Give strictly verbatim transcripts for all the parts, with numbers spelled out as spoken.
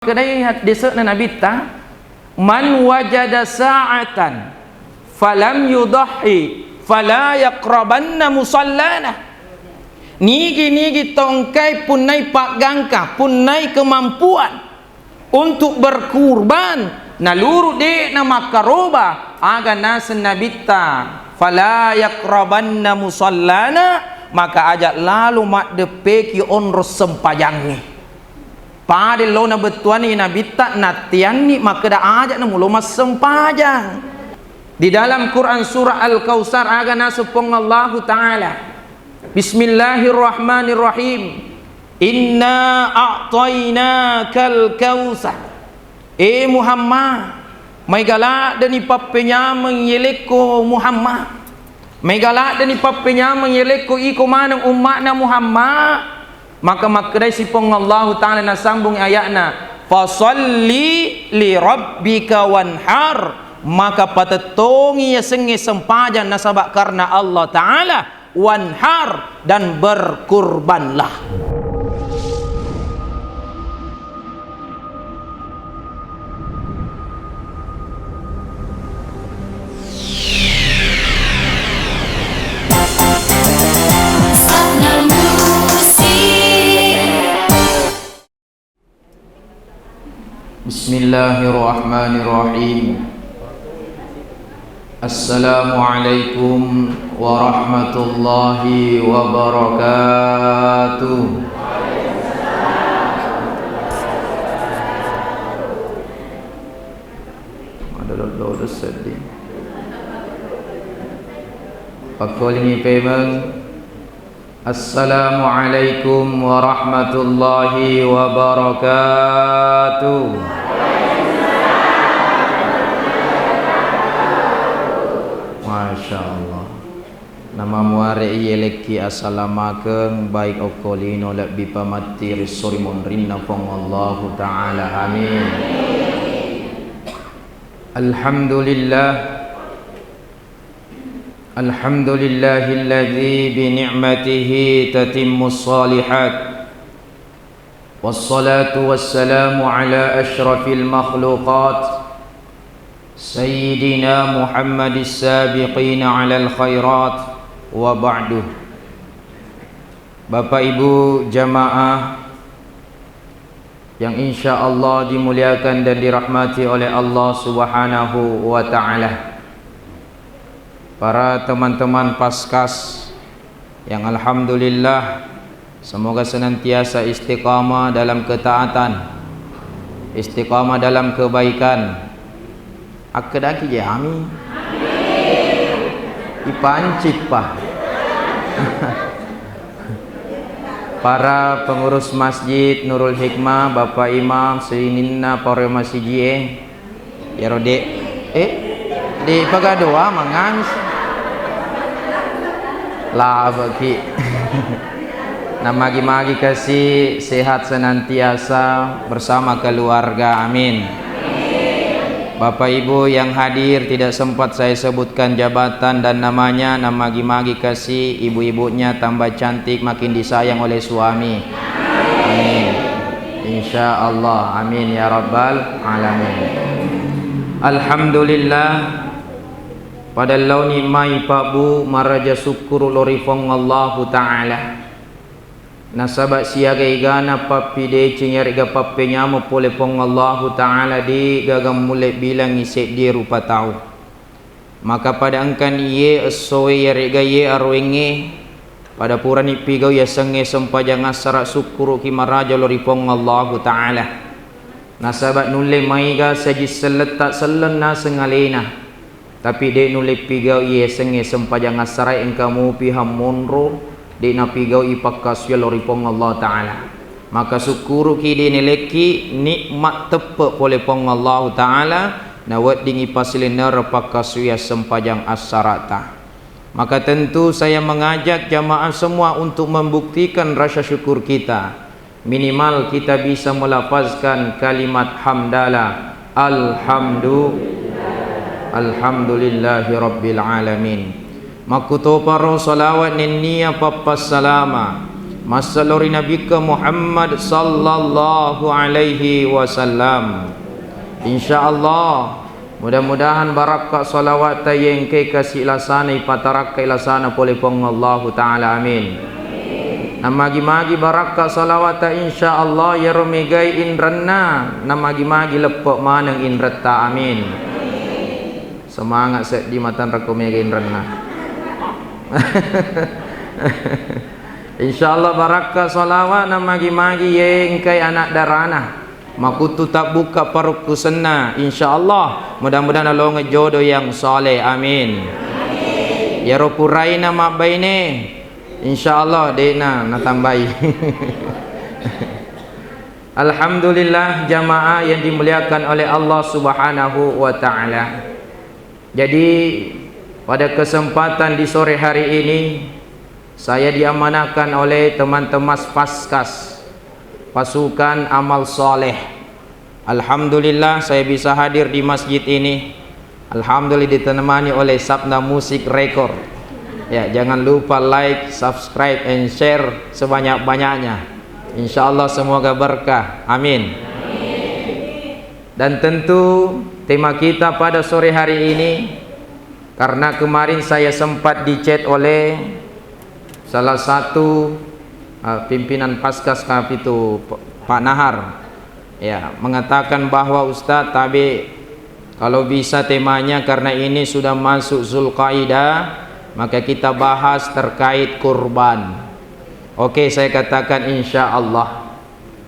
Makkedai haddese'na Nabitta, "Man wajada sa'atan falam yudhhi fala yaqrabanna musallana." Nigi-nigi tongkai punnai paggangka, punnai kemampuan untuk berkurban, naluru de'na makkaroba, aga naseng Nabitta, "Fala yaqrabanna musallana," maka aja lalo maddeppeki onro sempajangnge. Pada laona bettuanna Nabitta natteanni makkeda aja namulo massempajang. Di dalam Quran surah Al-Kautsar aga naseng Puang Allahu Ta'ala, "Bismillahirrahmanirrahim. Inna a'tainakal kautsar." E Muhammad, maega ladde'ni pappenyameng yelekko Muhammad. Maega ladde'ni pappenyameng yelekko iko maneng umma'na Muhammad. Maka makkedai si Puang Allahu Ta'ala nasambung aya'na, "Fasalli li rabbika wanhar." Maka patettongi yasengnge sempajang nasaba karena Allah Ta'ala, wanhar, dan berkurbanlah. Bismillahirrahmanirrahim. Assalamualaikum warahmatullahi wabarakatuh. Madodot-dodot seddi. Pakkolingi pemeng. Assalamualaikum warahmatullahi wabarakatuh. Masya Allah. Namamuare iyelekki asalamakeng, baik okko lino lebbi pamatti ri sori monrinna Puang Allahu Ta'ala. Amin. Alhamdulillah. Alhamdulillahilladzi bi ni'matihi tatimmus shalihat. Wassalatu wassalamu ala asyrafil makhluqat, Sayyidina Muhammadis sabiqina alal khairat, wa ba'du. Bapak Ibu jamaah yang insya Allah dimuliakan dan dirahmati oleh Allah Subhanahu wa Ta'ala. Para teman-teman Paskas yang alhamdulillah semoga senantiasa istiqamah dalam ketaatan, istiqamah dalam kebaikan. Akkedaki jami. Ipancippa. Para pengurus Masjid Nurul Hikmah, Bapak Imam, sininna para masijie, iyaro de, eh, de pagadoa mangamis. Labeki. Namagi-magi kasi sehat senantiasa bersama keluarga. Amin. Bapak Ibu yang hadir, tidak sempat saya sebutkan jabatan dan namanya, namagi-magi kasi ibu-ibunya tambah cantik, makin disayang oleh suami. Amin. Insya Allah. Amin ya rabbal alamin. Alhamdulillah. Pada laoni mai pabbu maraja sukkuru lori Puang Allahu Ta'ala. Nasaba siaga-egana pappideceng yaregga pappenyameng pole Puang Allahu Ta'ala, de gaga mulle bilangi seddie rupa tau. Maka pada engkani iye essoe yaregga iye aroengnge, pada purani pigau yasengnge sempajang assara, sukkuruki maraja lao ri Puang Allahu Ta'ala. Nasaba nulle maega saji selletta selleng naseng alena. Tapi de nulle pigau iye yasengnge sempajang assarae engka mupi hammonro, de napigau i pakkasuwiang lao ri Puang Allah Ta'ala. Maka sukkuruki de nelekki nikmat teppe pole Puang Allahu Ta'ala, naweddingi pasilennereng pakkasuwiang sempajang assarata. Maka tentu saya mengajak jamaah semua untuk membuktikan rasa syukur kita. Minimal kita bisa melafazkan kalimat hamdalah, alhamdu-, alhamdulillahi rabbil alamin. Makkutoparo salawat nennia pappassalama, Massalori Nabikka Muhammad sallallahu alaihi wasallam. Insyaallah, mudah-mudahan barakka salawatta yengke kasi lasana ipatarakkai lasana pole Puang Allahu Ta'ala. Amin. Namagi-magi barakka salawatta, insyaallah, yero megai inrenna, namagi-magi leppe maneng inretta. Amin. Semangat seddi matanreko mega inrenna. Insyaallah barakka salawat namagi-magi yengkai anak darana. Makuttu tabbukka parukkusenna, insyaallah. Mudah-mudahan nalongeng jodoh yang saleh. Amin. Yero puraina mabbaine, insyaallah de'na natambai. Alhamdulillah, jamaah yang dimuliakan oleh Allah Subhanahu wa Ta'ala. Jadi, pada kesempatan di sore hari ini, saya diamanahkan oleh teman-teman Paskas, pasukan amal saleh. Alhamdulillah, saya bisa hadir di masjid ini. Alhamdulillah, ditemani oleh Sabna Musik Record. Ya, jangan lupa like, subscribe, and share sebanyak-banyaknya. Insyaallah, semoga berkah. Amin. Dan tentu tema kita pada sore hari ini, karena kemarin saya sempat di-chat oleh salah satu, eh, pimpinan Paskas Kapitu, P-, Pak Nahar, ya, mengatakan bahwa, "Ustadz, tabe kalau bisa temanya, karena ini sudah masuk Zulkaidah, maka kita bahas terkait kurban." Oke, saya katakan, "Insya Allah."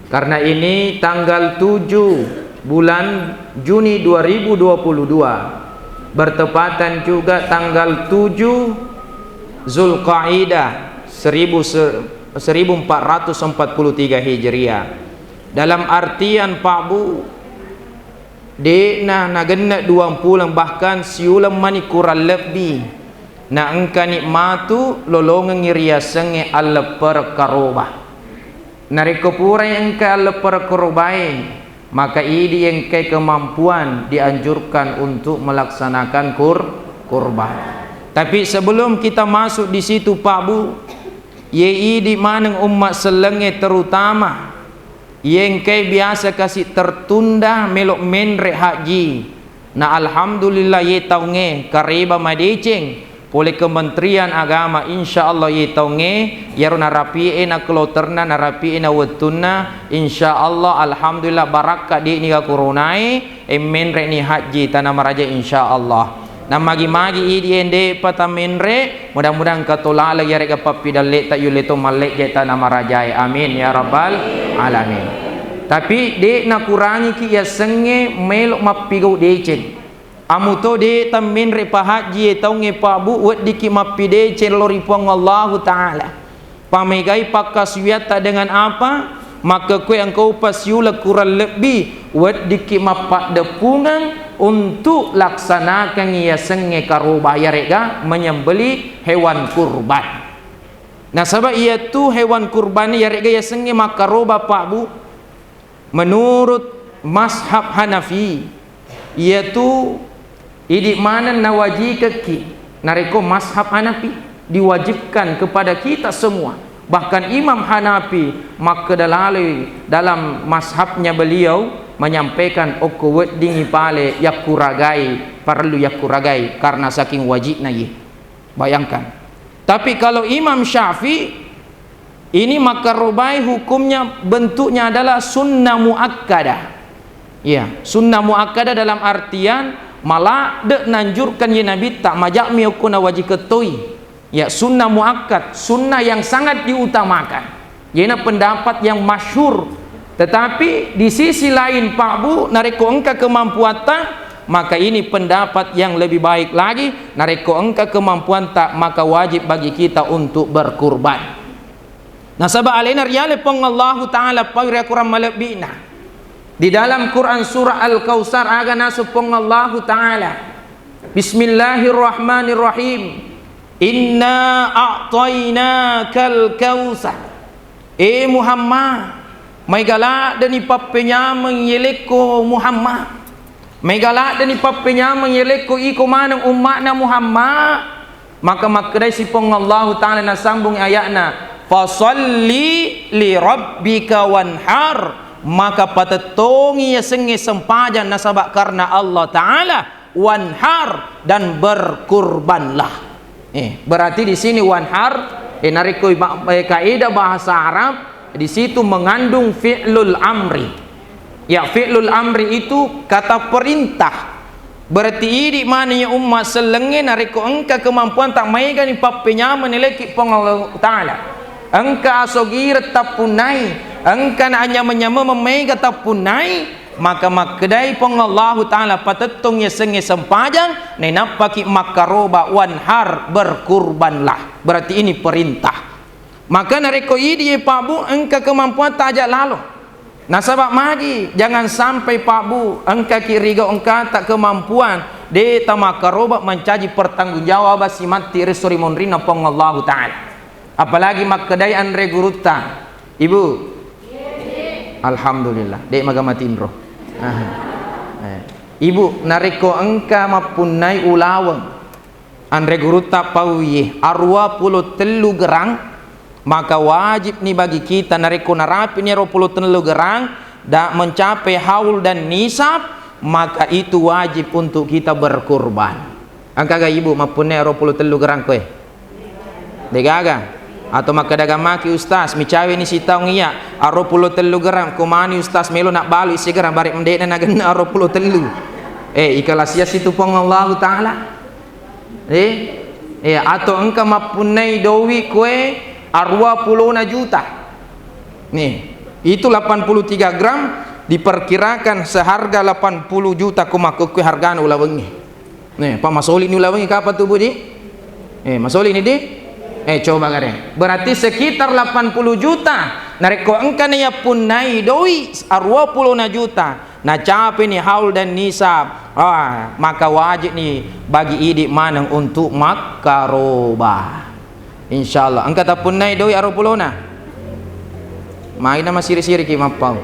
Karena ini tanggal tujuh bulan Juni dua ribu dua puluh dua, bertepatan juga tanggal tujuh Zulkaidah seribu se-, seribu empat ratus empat puluh tiga Hijriah. Dalam artian, Pak Bu, de'na nagenne duang puleng, bahkan siuleng mani kurang lebbi, na engkani matu lolongengngi riasengnge alleppereng karoba. Narekko purai engka alleppereng karobae, maka idi engkai kemampuan dianjurkan untuk melaksanakan kur-, kurban. Tapi sebelum kita masuk di situ, Pak Bu, ye idi maneng umma sellengnge, terutama ye engkai biasa kasi tertunda melo menre haji. Na alhamdulillah, ye taungnge kareba madeceng pole Kementerian Agama, insya Allah ye taungnge yaro narapi'e na kloterna, narapi'e na wettunna, insya Allah, alhamdulillah, barakka de'niga koronae, e menre'ni haji tana maraja, insya Allah. Namagi-magi idi ende pata menre, mudah-mudahan engka to laleng yarega pappidalleta yulle to mallejje tana marajae. Amin ya rabbal alamin. Tapi de' nakurangiki yasengnge melo mappigau deceng. Amuto de' tammenre pahajji ye taungnge, Pak Bu, weddikki mappideceng lao ri Puang Allahu Ta'ala. Pamegai pakkasuwiatta dengan apa? Makkekkoe engka upa siuleng kurang lebbi weddikki mappaddeppungeng untuk laksanakengngi yasengnge karoba, yarega menyembelih hewan kurban. Nasaba iyatu hewan kurban yarega yasengnge makkaroba, Pak Bu, menurut mazhab Hanafi, iyatu idi maneng nawajikekki. Narekko mazhab Hanafi, diwajibkan kepada kita semua. Bahkan Imam Hanafi makkeda laloi dalam mazhabnya beliau menyampaikan, okko weddingngi pale yakkuragai, parellu yakkuragai karena saking wajibna ye. Bayangkan. Tapi kalau Imam Syafi'i, ini makkarobai hukumnya, bentuknya adalah sunnah muakkadah. Ya, sunnah muakkadah dalam artian maladde nanjurkan ye Nabitta, majak mi okko nawajikeng toi. Ya, sunnah muakkad, sunnah yang sangat diutamakan. Yena pendapat yang masyhur. Tetapi di sisi lain, Pak Bu, narekko engka kemampuatta, maka ini pendapat yang lebih baik lagi. Narekko engka kemampuatta, maka wajib bagi kita untuk berkurban. Nasaba alena riale Puang Allahu Ta'ala pau ri akorang malebbi'na. Di dalam Quran surah Al-Kautsar, aga naseng Puang Allahu Ta'ala, "Bismillahirrahmanirrahim. Inna a'tainakal kautsar." E Muhammad, maega laddeni pappenyameng yelekko Muhammad. Maega laddeni pappenyameng yelekko iko maneng umma'na Muhammad. Maka makkedai si Puang Allahu Ta'ala, nasambung aya'na, "Fasalli li rabbika wanhar," maka patettongi yasengnge sempajang nasaba karena Allah Ta'ala, "wanhar," dan berkurbanlah. Eh, berarti di sini wanhar, eh, narekko iba-, eh, kaidah bahasa Arab, di situ mengandung fi'lul amri. Ya, fi'lul amri itu kata perintah. Berarti idi maneng ya umma sellengnge, narekko engka kemampuanta, maegani pappenyameng nalekki Puang Allah Ta'ala. Engka asogireng tappunnai, engka na anyameng-nyameng maega tappunnai, maka makkedai Puang Allahu Ta'ala, patettong yasengnge sempajang, nainappaki makkaroba, wanhar, berkurbanlah. Berarti ini perintah. Maka narekko idi ye Pak Bu, engka kemampuanta, aja lalo. Nasaba magi, jangan sampai Pak Bu, engkaki rigau engkata kemampuan, de tamakkaroba mancaji pertanggung jawab simatti resso ri monrinna Puang Allahu Ta'ala. Apalagi makkedai anre gurutta, Ibu. Alhamdulillah, de maga matinro. Aha. Eh. Ibu, narekko engka mappunnai ulaweng, anre gurutta pauye, aruwa pulo tellu gerang, maka wajibni bagi kita, narekko narapi'ni aruwa pulo tellu gerang, da mencapai haul dan nisab, maka itu wajib untuk kita berkurban. Engkaga ibu mappunnai aruwa pulo tellu gerang koe? Degaga. Atau makkeda gammaki, "Ustaz, micaweni sitaung iya, aruwa pulo tellu gerang, kumani Ustaz melo nabbalu isi gerang, bare mendekna nagenna aruwa pulo tellu." Eh, ikhlas iya situ Puang Allahu Ta'ala. Eh, eh, atau engka mappunnai dowi koe aruwa pulona juta. Nih, itu delapan puluh tiga gram diperkirakan seharga delapan puluh juta, ko makkukku hargana ulawengnge. Nih, pa masoli ni ulawengnge kapang tu, Bu, di? Eh, masoli ni, di? Eh, coba gare. Berarti sekitar delapan puluh juta. Narekko engka na yappunnai dowi aruwa pulona juta, nacapai ni haul dan nisab, ah, maka wajib ni bagi idi maneng untuk makkaroba. Insyaallah, engka tappunnai dowi aruwa pulona. Maina masiri-siriki mappau.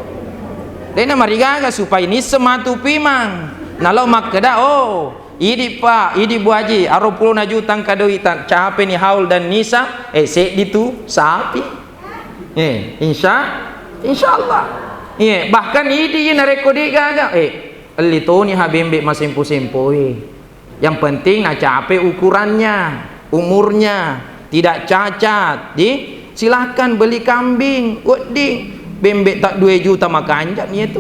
Dena marigaga supaya nisseng matu pimang. Nalo makkeda, "Oh, idi Pak, idi Bu Haji, aruwa pulona juta engka dowi ta-, capai ni haul dan nisab, eh, seddi tu sapi." Eh, insya, insyaallah. Iya, bahkan idi narekko degaga, eh, elli toni ha bembe masempo-sempoe. Yang penting nacapai ukurannya, umurnya, tidak cacat. Di, silahkan beli kambing, wedding. Bembe tak dua juta makanja ni itu.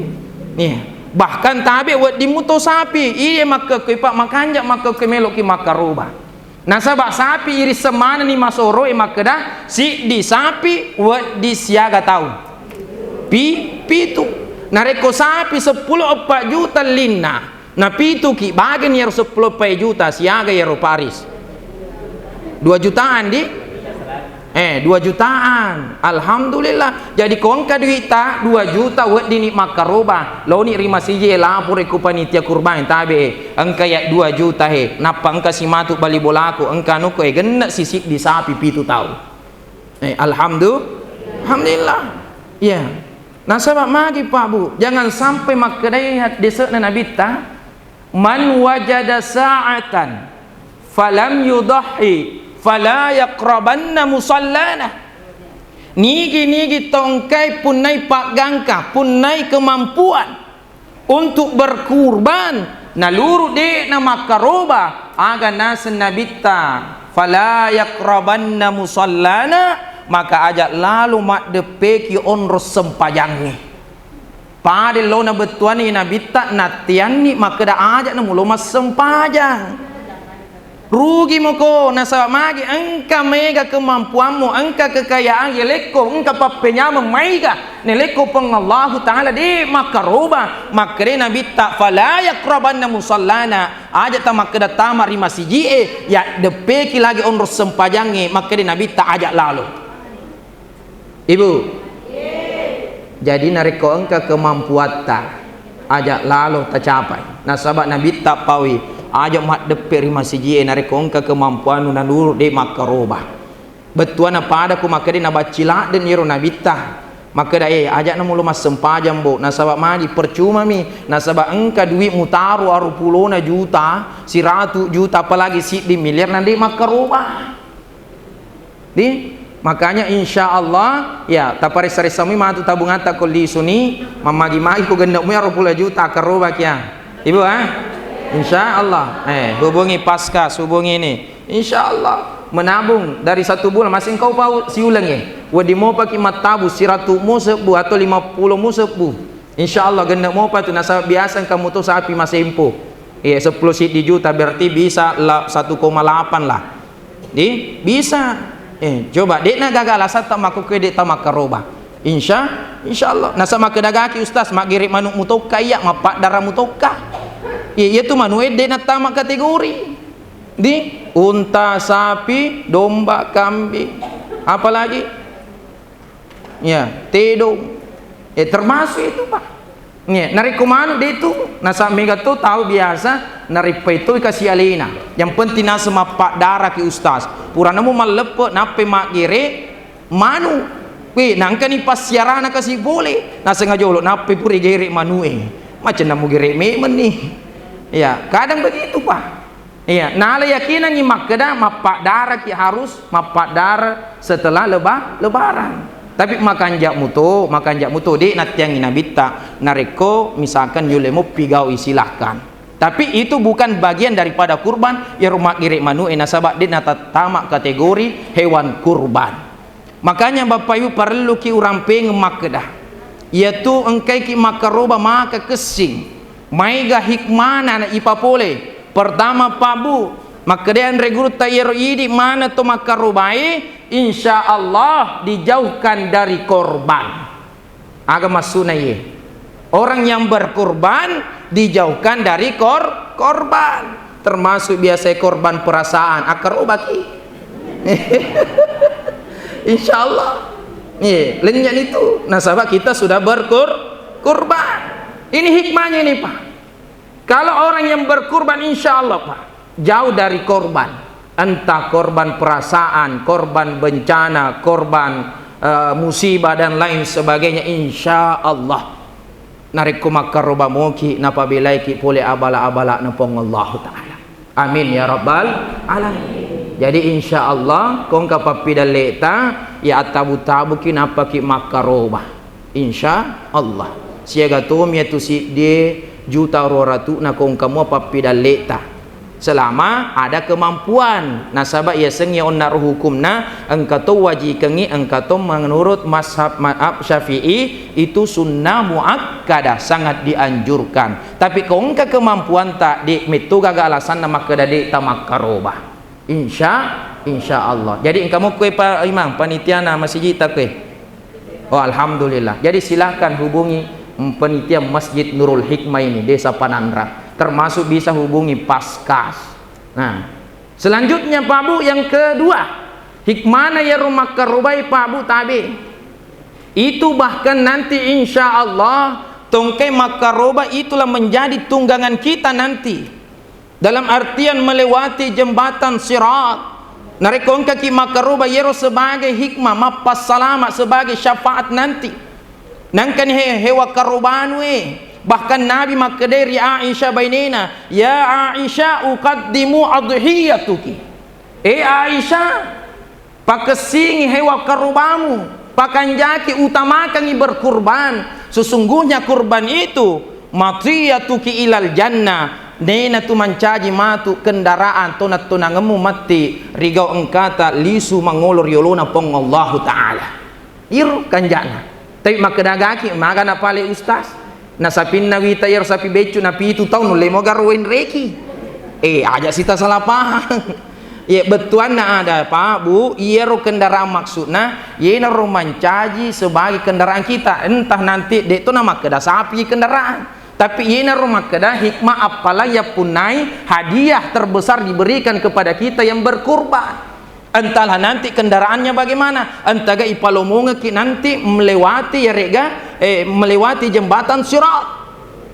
Nih, bahkan tabe wedding muto sapi. Iya makkekui Pak makanja, makkekui meloki makkaroba. Nasaba sapi irisseng manenni masoroe makkeda, siddi sapi wedding siaga tau. Pi-, pitu. Narekko sapi seppulo eppa juta ellinna, na pituki, bagani iyaro seppulo eppa juta siaga iyaro paris. Dua jutaan, di? Eh, dua jutaan. Alhamdulillah. Jadi ko engka duitta dua juta, weddini makkaroba, loni ri masiji e, lapore ku panitia kurban, tabe e, engka ya dua juta he, nappa engka si matu bali bolaku, engka anuku e, genne si siddi sapi pitu tau. Eh, alhamdu-, alhamdulillah. Iya. Nasaba magi, Pak, Bu, jangan sampai makkedai dese'na Nabitta, "Man wajada sa'atan falam yudhhi fala yaqrabanna musallana." Nigi-nigi to engkai punnai paggangka, punnai kemampuan untuk berkurban, naluru de'na makkaroba, aga naseng Nabitta, "Fala yaqrabanna musallana," maka aja lalo maddeppeki onrong sempajangnge. Pada lona bettuanni Nabitta, natteanni makkeda, "Aja'na mulo massempajang." Rugi moko, nasaba magi engka mega kemampuanmu, engka kekayaan, yalekko engka pappenyameng maiga, nelekko Puang Allahu Ta'ala de makkaroba. Makkeda Nabitta, "Fala yaqrabanna musallana," aja ta makkeda tama ri masiji'e, yaddeppeki lagi onrong sempajangnge, makkeda Nabitta, aja lalo. Ibu, jadi narekko engka kemampuatta, aja lalo tacapai. Nasaba Nabitta paui, aja maddeppe ri masiji'e narekko engka kemampuannu, naluru de makkaroba. Bettuanna pada ku makkeda nabacci ladde iyaro Nabitta. Makkeda, "Eh, aja'na mulo massempajang, Bo." Nasaba magi, percumami. Nasaba engka dui mutaro aru pulona juta, siratu juta, apalagi siddi miliar, na de makkaroba. Di? Makanya insya Allah, ya, taparessa-ressa mui matu tabungatta ko lisuni, mammagi-magi ko genne' mui aro pula juta, akkarobaki ya. Ibu, ah? Insya Allah. Eh, hubungi Paskas, hubungi ini. Insya Allah. Menabung dari satu bulan, masih engkau pau siuleng ya. Wedding mopaki mattabu siratu mu sebbu atau lima puluh mu sebbu. Insya Allah, genne' mopa tu, nasaba biasa engka muto sapi masempo. Iya, seppulo siddi juta, berarti bisa la-, satu koma delapan lah. Di, bisa. Eh, coba, de'na gaga alasatta makkokkoe de' tamakkaroba. Insya, insya Allah. Nasaba makkedagaki, Ustaz, maggere' manu' mutokka iya, mappaddara mutokka. Iya, iya tu manu' e de' nattama kategori. Di, unta, sapi, domba, kambing. Apalagi? Ya, tedong. Eh, termasuk itu, Pak. Ya, narekko manu' de' tu, nasaba mega to tau biasa, nareppai toi kasi alena. Yang penting naseng mappaddaraki, Ustaz. Purana mu malleppe', nappai maggere' manu'. Weh, nangkani passiarana kasi pole. Nasengnga jolo', nappai pura gere' manu' e. Macenna mu gere' memeng ni. Ya, kadang begitu, Pak. Iya, nala yakinangngi makkeda mappaddaraki harus mappaddara setelah leba-, lebaran. Tapi makanja' muto, makanja' muto de' nattiangngi nabitta, narekko misalkan yulle muppi gaui, silahkan. Tapi itu bukan bagian daripada kurban, iyaro maggere' manu' e, nasaba de' natattama kategori hewan kurban. Makanya, Bapak Ibu, parelluki urampengeng makkeda, iyatu engkaiki makkaroba maka kessing, maega hikmana na ipapole. Pertama, Pak Bu, makkeda anre gurutta, iyaro idi' maneng to makkarobae, insya Allah dijauhkan dari korban. Aga maksudna iye? Orang yang berkurban dijauhkan dari kor-, korban. Termasuk biasa korban perasaan. Akkarobaki. Insya Allah. Iya, lenyap itu. Nasaba kita sudah berkur-, kurban. Ini hikmahnya ini, Pak. Kalau orang yang berkurban, insya Allah, Pak, jauh dari korban. Entah korban perasaan, korban bencana, korban, eh, musibah, dan lain sebagainya, insya Allah. Narekko makkaroba moki, napabelaiki pole abala-abala'na Puang Allahu Ta'ala. Amin ya rabbal alamin. Jadi, insya Allah, ko engka pappidalle'ta, ya attabu-tabuki, nappaki makkaroba. Insya Allah. Siaga tomi iyatu siddie juta ruwa ratu'na ko engka mua pappidalle'ta. Selama ada kemampuan. Nasaba yasengnge onna ro hukumna, engka to wajikengngi, engka to menurut mazhab, mazhab Syafi'i, itu sunnah muakkadah, sangat dianjurkan. Tapi ko engka kemampuanta, de' metto gaga alasanna makkeda de' tamakkaroba. Insya, insya Allah. Jadi engka mokkoe, Pak Imam, panitiana masijita koe. Oh, alhamdulillah. Jadi silahkan hubungi, mm, panitia Masjid Nurul Hikmah ini, Desa Pananra. Termasuk bisa hubungi Paskas. Nah, selanjutnya, Pak Bu, yang kedua, hikmana iyaro makkarobai, Pak Bu, tabe. Itu bahkan nanti insya Allah tongkai makkaroba itulah menjadi tunggangan kita nanti. Dalam artian melewati jembatan Sirat. Narekko engkaki makkaroba, iyaro sebagai hikmah, mappassalama, sebagai syafaat nanti. Nangkani he-, hewa karobanu e. Bahkan Nabi makkedai ri Aisyah bainena, "Ya Aisyah, uqaddimu adhiyatuki." Eh Aisyah, pakessingi hewa karobamu, pakanjaki, utamakangi berkurban. Sesungguhnya kurban itu matiyatuki ilal jannah, nena tu mancaji matu kendaraan tona-tonangemmu matti rigau engkata lisu mangolo riolona Puang Allahu Ta'ala. Iro kanjana. Tapi makkedagaki, magana pale ustaz? Na sapinna wita iyaro sapi beccu na pitu taung nulle mo garo wenreki. Eh, aja sita salah paham. Ye, bettuanna ada, Pak, Bu, iyaro kendaraan maksudna, yenaro mancaji sebagai kendaraan kita. Entah nanti de' to na makkeda sapi kendaraan. Tapi yenaro makkeda hikmah appalang yappunnai hadiah terbesar diberikan kepada kita yang berkurban. Entahlah nanti kendaraannya bagaimana, entaga ipalomongekki nanti melewati yarega, eh, melewati jembatan Sirat.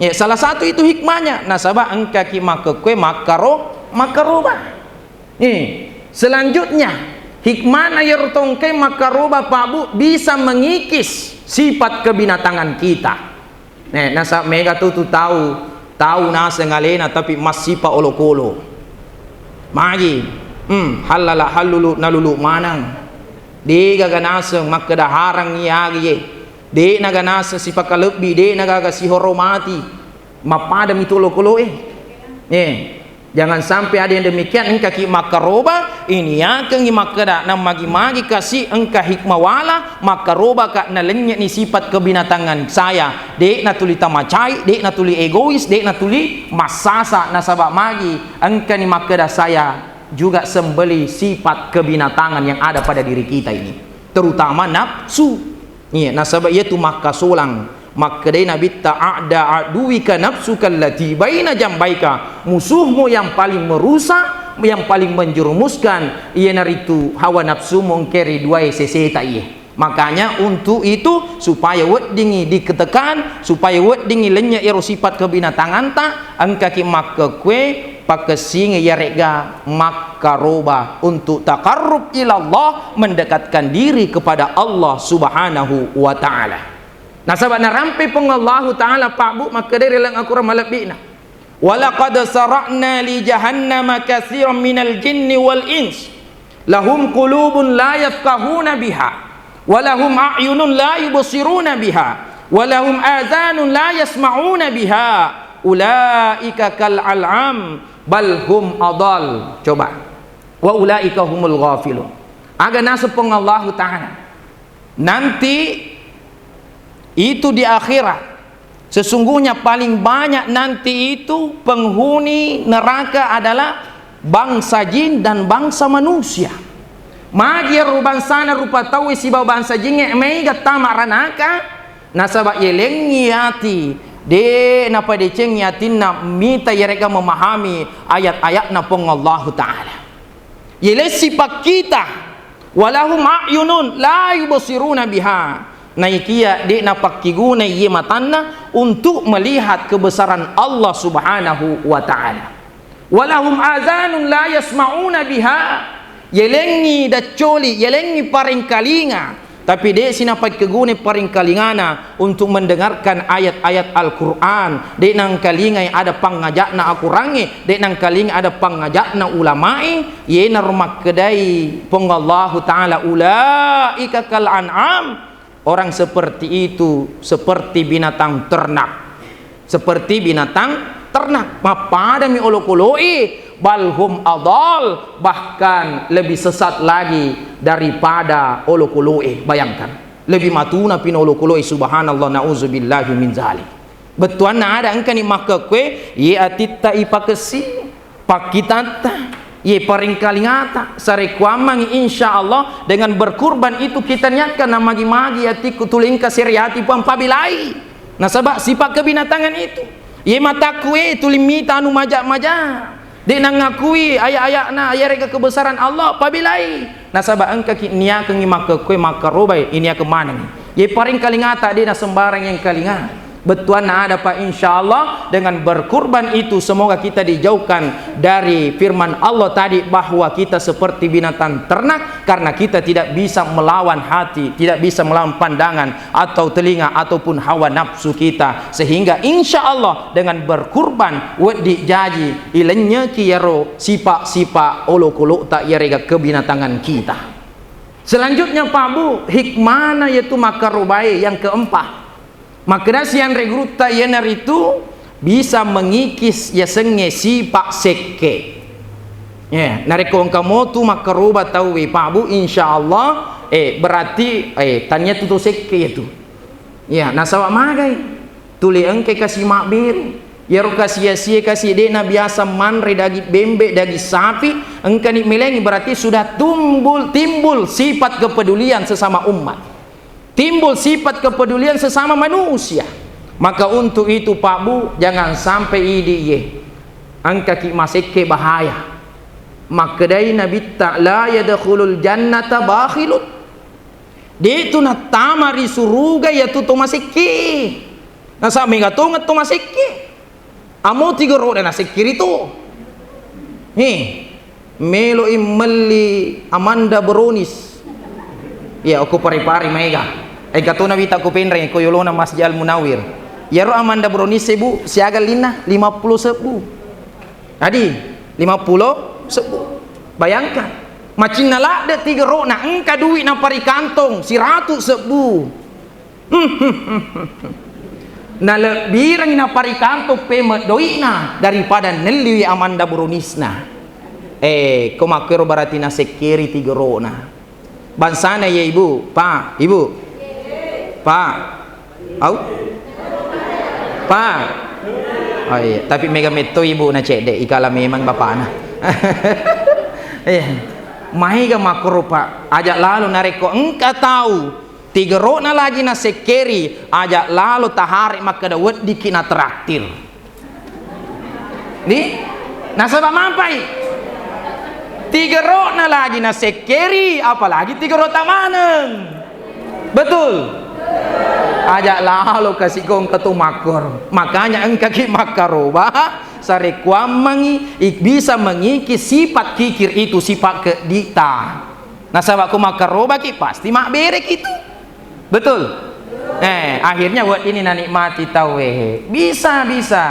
Ya, salah satu itu hikmahnya. Nasaba engkaki makkekkue makkaro-, makkaroba. Eh, selanjutnya, hikmahna iyaro tongkai makkaroba, Pak Bu, bisa mengikis sifat kebinatangan kita. Eh, nasa mega tu, tu tau, tau naseng alena tapi massipa olokolo. Magi, hmm, hallala hallulu nalulu maneng. De'gaga naseng makkeda harang iya agie. De'naga naseng sipakalebbi, de'nagaga sihoromati. Mappadami tu olokolo'e. Eh, jangan sampai ada yang demikian, engkaki makkaroba, iniakengi makkeda, namagi-magi kasi engka hikmawala, makkarobaka nalennyeni sifat kebinatangan saya. De'na tuli tamacai, de'na tuli egois, de'na tuli massasa, nasaba magi engkani makkeda saya juga sembeli sifat kebinatangan yang ada pada diri kita ini, terutama nafsu. Iya, nasaba iyatu makkasolang. Makkedai Nabitta, "A'da aduwika nafsuka allati baina jambaika." Musuhmu yang paling merusak, yang paling menjerumuskan, iyanaritu hawa nafsumu engke ri duae seseta iye. Makanya untuk itu, supaya weddingi diketekan, supaya weddingi lennye ero sifat kebinatanganta, engkaki makkekue, pakessingi iyare'ga makkaroba untuk taqarrub ilallah, mendekatkan diri kepada Allah Subhanahu wa Ta'ala. Nasaba narampe Puang Allahu Ta'ala, Pak Bu, makkedai ri laleng Al-Quran malebbi'na, "Walaqad sara'na li jahannama katsiran minal jinni wal ins, lahum qulubun la yafqahuna biha, walahum a'yunun la yubsiruna biha, walahum azanun la yasma'una biha, ulaika kal al'am, bal hum adal." Coba. "Wa ulaika humul ghafilun." Aga naseng Puang Allahu Ta'ala, nanti itu di akhirat, sesungguhnya paling banyak nanti itu penghuni neraka adalah bangsa jin dan bangsa manusia. Magi ero bangsana rupa tauwe sibawa bangsa jingnge maega tama ranaka, nasaba yelengngi ati, de napadecengngi atinna mita yarega memahami ayat-ayatna Puang Allahu Ta'ala. Yelessi pakkita, "Walahum a'yunun la yubsiruna biha." Naikia de napakkigunai ye matanna untuk melihat kebesaran Allah Subhanahu wa Ta'ala. "Walahum azanun la yasma'una biha." Yelengngi daccoli, yelengngi parengkalinga, tapi de sinapakkegunai parengkalingana untuk mendengarkan ayat-ayat Al-Quran. De nangkalingai ada pangngaja'na Al-Qurangnge, de nangkalingai ada pangngaja'na ulamae. Yenaro makkedai Puang Allahu Ta'ala, "Ulaika kal an'am." Orang seperti itu seperti binatang ternak. Seperti binatang ternak. Mappadami olokolo'e, bal hum adal, bahkan lebih sesat lagi daripada olokolo'e. Bayangkan, lebih matuna pina olokolo'e, subhanallah, nauzubillahi min zalik. Bettuanna ada engkani makkekue, ye atitta ipakessi, pakkitatta, ye parengkalingata, sarekkuammangi, insya Allah dengan berkurban itu kita niatkan, namagi-magi atikku tuli engka sereati Puang, pabilai. Nasaba sifat kebinatangan itu. Ye matakku e tuli mita anu maja-maja. De nangakui aya-ayana, ayarega kebesaran Allah, pabilai. Nasaba engkaki niakengi makkekue makkarobai, iniakeng manengi. Ye parengkalingata de nasembarang yang kalinga. Bettuanna ada, Pak, insya Allah dengan berkurban itu semoga kita dijauhkan dari firman Allah tadi bahwa kita seperti binatang ternak karena kita tidak bisa melawan hati, tidak bisa melawan pandangan atau telinga ataupun hawa nafsu kita, sehingga insya Allah dengan berkurban weddi jaji ilennyeki iyaro sipa-sipa olokolo'ta iyarega kebinatangan kita. Selanjutnya, Pak Bu, hikmana yaitu makkarobae yang keempat. Makkeda sianre gurutta, iyanaritu bisa mengikis yasengnge sipa sekke. Ya, narekko engka motu makkaroba tauwe, Pak Bu, insya Allah, eh, berarti, eh, tania tu to sekke itu. Ya, nasaba magai tuli engke kasi mabbere. Yaro kasi asie kasi de'na biasa manre daging bembe, daging sapi, engkani melengi, berarti sudah tumbul, timbul sifat kepedulian sesama umat. Timbul sifat kepedulian sesama manusia. Maka untuk itu, Pak Bu, jangan sampai idi ye engkaki masekke bahaya. Makkedai Nabitta, "La yadkhulul jannata bakhilun." De tu nattama ri suruga yatu to masekke. Nasaba mega tongeng to masekke. Amo tigoro'na nasekkiri tu. He, meloi melli Amanda Brownies. Iya, okko Pare-Pare maega. Engka tona wita ko Penreng, ko yolona Masjid Al Munawir. Iyaro Amanda Brownies e, Bu, siaga linna? Lima pulo sebbu. Adi, lima pulo sebbu. Bayangkan. Macinna ladde tigero'na, engka duwi naparikantong siratu sebbu. Nalebbirengngi naparikantong pemeng doi'na daripada nelliwi amanda burunisna. Eh, ko makkero berarti nasekkeri tigero'na. Bangsana ye, Ibu, Pa, Ibu. Pa. Au? Pa. Oh iya, tapi mega metto Ibu na cedde, ikala memang bapakna. Eh, maega makkoro, Pak. Aja lalo narekko engka tau tigero'na lagi nasekkeri, aja lalo tahare makkeda weddikki na traktir. Di? Nasaba mampai. Tigero'na lagi nasekkeri, apalagi tigerota maneng. Betul? Aja lalo kasi kongka tu makkor. Makanya engkaki makkaroba, sarekkuammengi, ik-, bisa mengikis sifat kikir itu, sifat kedita. Nasaba ko makkarobaki, pasti mabbereki tu. Betul? Eh, akhirnya weddini nanikmati tauwe. Bisa, bisa.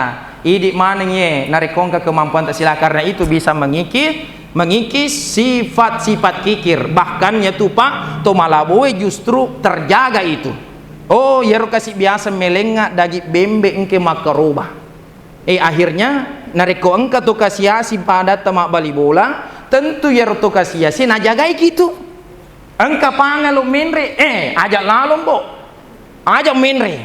Idi maneng ye, narekko engka kemampuan tak sila, karena itu bisa mengikis, mengikis sifat-sifat kikir. Bahkan ya tu, Pak, to malaboe justru terjaga itu. Oh, yero kasi biasa melenga daging bembe engke makkaroba. Eh, akhirnya narekko engka to kasiasi padatta mabbali bola, tentu yero to kasiasi najagai kitu. Engka pangalo menre, eh, aja lalo, Mbok. Aja menre.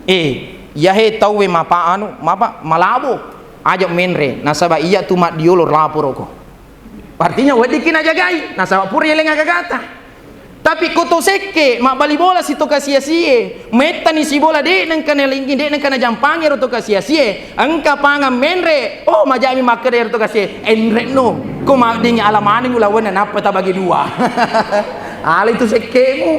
Eh, yahe tauwe mapa anu, mapa malabo. Aja menre, nasaba iya tu maddiolo laporoko. Artinya weddikki najagai, nasaba pura yeleng agagata. Tapi ko to sekke mabbali bola si to kasiasie, mettani si bola de nengka nalingi, de nengka najampangi ero to kasiasie, engka pangan menre, oh, majami makkeda ero to kasie, enrekno. Ko madding ala maneng ulawenna nappa tabagi dua. Ala itu sekkemu.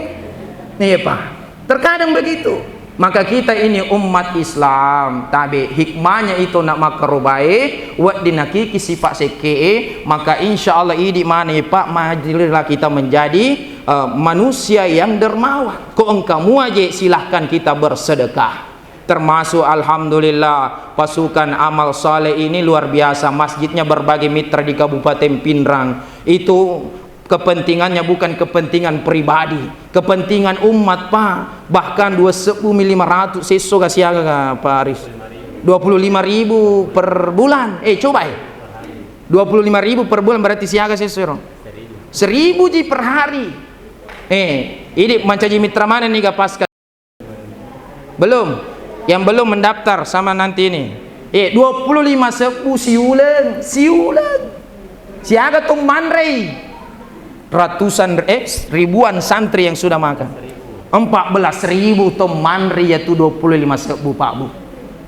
Iya, Pak. Terkadang begitu. Maka kita ini umat Islam, tabe hikmahnya itu nak makkarobae, wedding nakiki sifat sekke'e, maka insya Allah idi mana ya, Pak, marilah kita menjadi, eh, manusia yang dermawan. Ko engka mua je, silahkan kita bersedekah. Termasuk alhamdulillah pasukan amal saleh ini luar biasa, masjidnya berbagai mitra di Kabupaten Pinrang. Itu kepentingannya bukan kepentingan pribadi, kepentingan umat, Pak. Bahkan dua sebbu mi lima ratus sesso ga siaga, Pak Aris? Dua puluh lima ribu per bulan. Eh, coba, eh. Dua puluh lima ribu per bulan berarti siaga sesso ro? Seribu ji per hari. Eh, ini mancaji mitra mana nih ga Paskah? Belum. Yang belum mendaftar sama nanti ini. Eh, dua puluh lima sebbu siuleng, siuleng. Siaga tu manrei. Ratusan, eh, ribuan santri yang sudah makan. Empat belas ribu to manrei ya tu dua puluh lima sebbu, Pak Bu.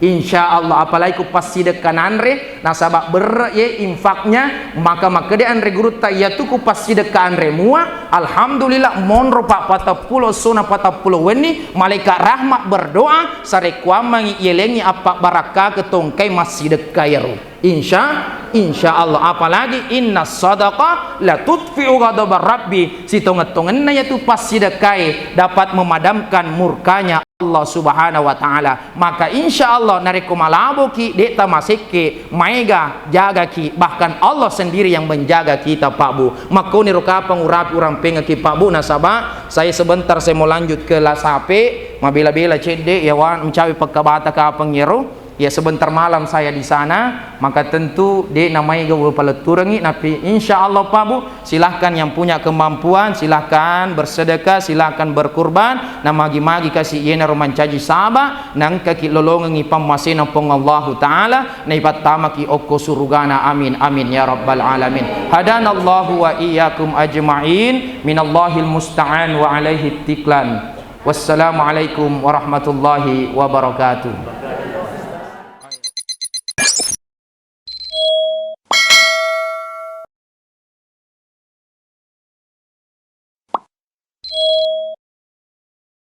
Insya Allah, apalagi ku passidekka nanre, nasaba berre ye infaknya, maka makkeda anre gurutta, iya tu ku passidekka anre mua, alhamdulillah, monro pa patappulo sona patappulo wenni, malaikat rahmat berdoa, sarekkuammengi yelengi appabarakkake tongkai massidekka yero. Insya, insya Allah, apalagi inna sadaqa la tudfi'u ghadabar rabbi, sitongeng-tongenna yatu passidekkae dapat memadamkan murkanya Allah Subhanahu wa Ta'ala. Maka insya Allah narekko malaboki, de'ta masekke, maega jagaki, bahkan Allah sendiri yang menjaga kita, Pak Bu. Makkoniro kapang urapi urampengaki, Pak Bu, nasaba saya sebentar saya mau lanjut ke Lasape, mabela-bela cedde, ya wan, mencawe pekkabata kapang yero. Ya, sebentar malam saya di sana, maka tentu de namaega upaletturengi, napi insya Allah, Pak Bu, silahkan yang punya kemampuan, silahkan bersedekah, silahkan berkurban, namagi-magi kasi yenaro mancaji saba, nangkaki lolongengi pammasena Puang Allahu Ta'ala, naipattamaki okko surugana. Amin, amin, ya rabbal alamin. Hadanallahu wa iyyakum ajma'in, minallahil musta'an wa alaihi tiklan. Wassalamualaikum warahmatullahi wabarakatuh.